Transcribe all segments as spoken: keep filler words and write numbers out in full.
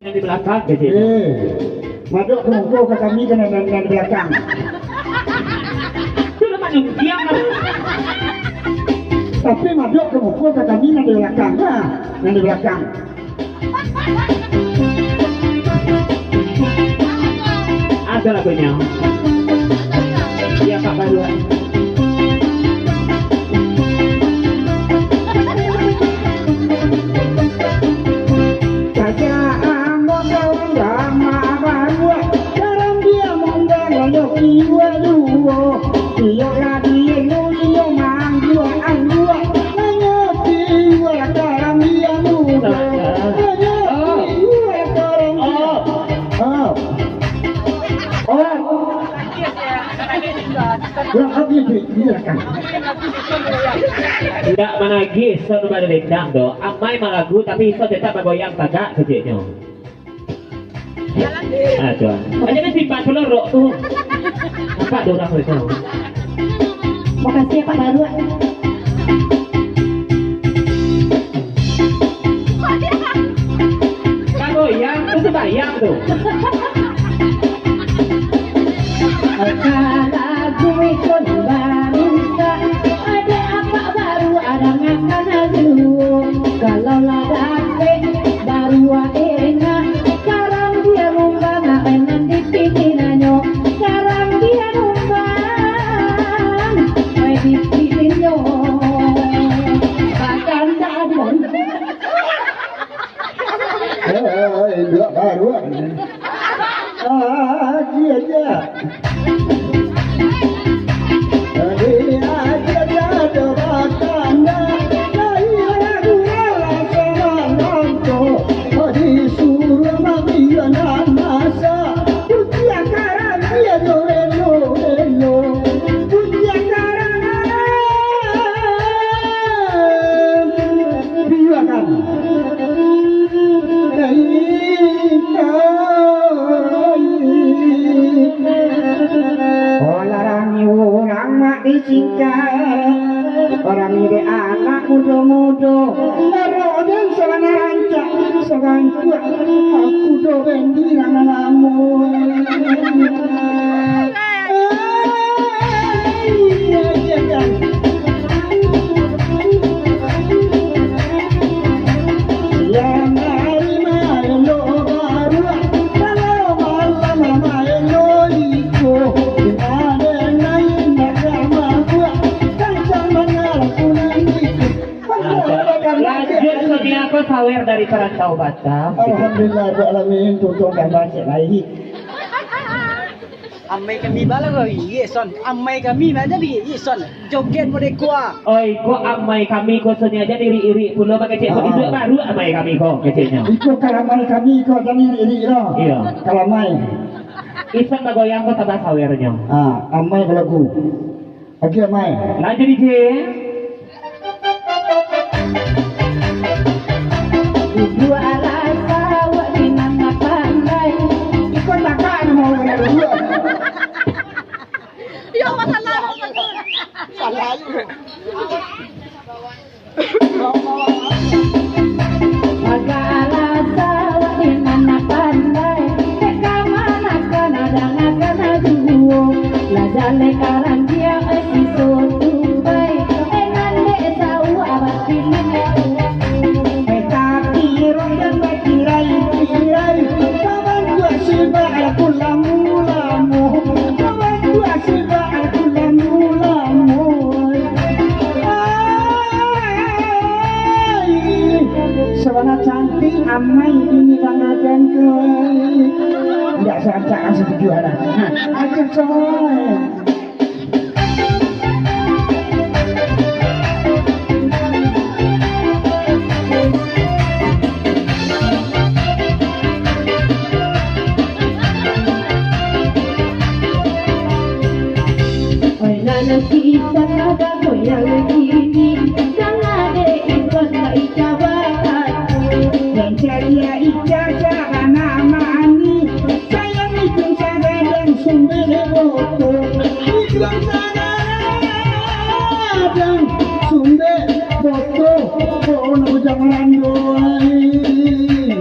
Nan di balakang, kecek. Eh, madok ka muko ka kami ka nan, nan, nan di balakang. Tu lah manuntiang lah. Tapi madok ka muko ka kami nan di balakang, ha, nan di balakang. Ado lagunyo. Iyo, Pak Baruak. Kajaan ambo kawan Rama Baruak, karam dia manggalanyo kiwa duo. Iyo lah dienu iyo mangguak-angguak, hanyo kiwa karam dia mudo. Hanyo kiwa karam dia. Oh. Oh. Kurang lagi di, di belakang. Indak managih, Ison tu badendang doh. Amai malagu, tapi Ison tetap bagoyang tagak keceknyo. Ah, tuan. Aja ni simpan pelorok tu. Nampak tu urang tu. Makasih ya, Pak Baruak. Bagoyang tu sembahyang tu. Kalau lagu ikon bamintak, adek apak baru adangakan dulu. Kalau lah dapek baru enak, karang dia rumbang, nak enak dipitinnyo. Karang dia rumbang, ai dipitinnyo. Bahkan tak ada. Eh, induak baruak. Aji aja. Aji aja do batanda, dari lagu rasa malam tu, disuruh mamian masa. Pujian karang dia jo elo-elo. Pujian karang biakan. Olarang ni urang mak disingkek. Orang ni dek anak mudo-mudo. Larok den sabana rancak. Sagangkuak. Aku do bendi lamo-lamo. Lanjut, Sonia, ko sawer dari Parantau Batam. Alhamdulillah, Rabbil Alamin, tutuang gambar cek lai. Amai kami bala ko, iyo, Son. Amai kami bala, iyo, Son. Joget model ko. Oi, ko amai kami ko, Sonia, jan irik-irik pulo, bakecek ko. Ah. Induak baruak amai kami ko, keceknyo. Iko kalamai kami ko, jan irik-irik lo. Iyo. Kalamai. Ison bagoyang ko tambah sawernyo. Ah, amai balagu. Oke, amai. Lanjut, D J. Ibu alasa awak di nan pandai. Iko takak namo urang dulu. Yo, masalah. Salah aja. Agak alasa awak di nan pandai, dek kamanakan adangakan juo. Lah jaleh karang dia, eh, siso tubai, eh, nan dek tahu abah pilih. Eh, tapi roh dan bakirai-kirai, kawan gua sibak aku lamu-lamu, kawan gua sibak aku lamu-lamu. Ai, sabana cantik amai bini bangga ganteng. Indak sancak ang setuju lah. Nah, aja coy. Oi, nan kisah bagoyang kini, danga dek ikon ka ica bakat. Nan caria ica sabana mani, sayang ikon sagadang sumbek boto. Ikon sagadang sumbek boto, bono jangan randoi.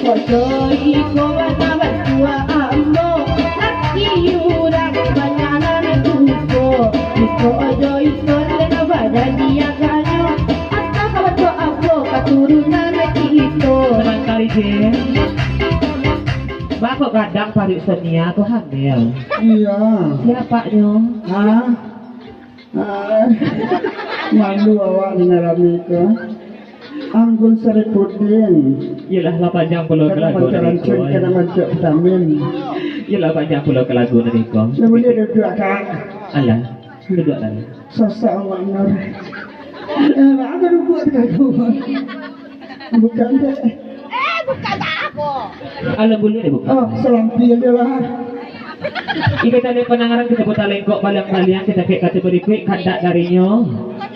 Ojo iko bana batua ambo, laki urang banyanan duko. Iko ojo iko lena badan dia kanyo, atau kabatua ambo katurunan kito. Tenang kali, Jin. Bako gadang paruik Sonia tu hamil. Iya. Siapaknyo? Hah? Ah, malu awak danga rami ko. Anggun Saripudin. Iyolah, lah panjang pulo ka lagu nan iko. Kadang mancak vitamin. Iyolah, panjang pulo ka lagu nan iko. Lah buliah duduak, Kak? Alah, duduak lah. Sasak awak, Nur. Eh, mak, aku duduak tu, aku. Bukan, dek. Eh, bukan tak apa. Alah, buliah deh, bukan. Oh, salampi aja lah. Iko tadi pandangaran kito putar lengkok baliang-baliang, kito kek kato barikuik, kandak darinyo.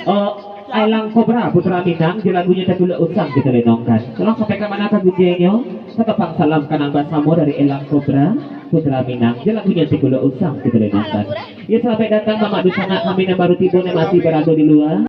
Oh, Elang Kobra Putra Minang, jo lagunyo Takulok Usang kito lenongkan. Tolong sampai ka mana ka gujenyo, tatapang salam kanang basamo dari Elang Kobra Putra Minang, jo lagunyo Takulok Usang kito lenongkan. Ya, selamat datang Mamak Dunsanak kami nan baru tibo, nan masih barado di lua.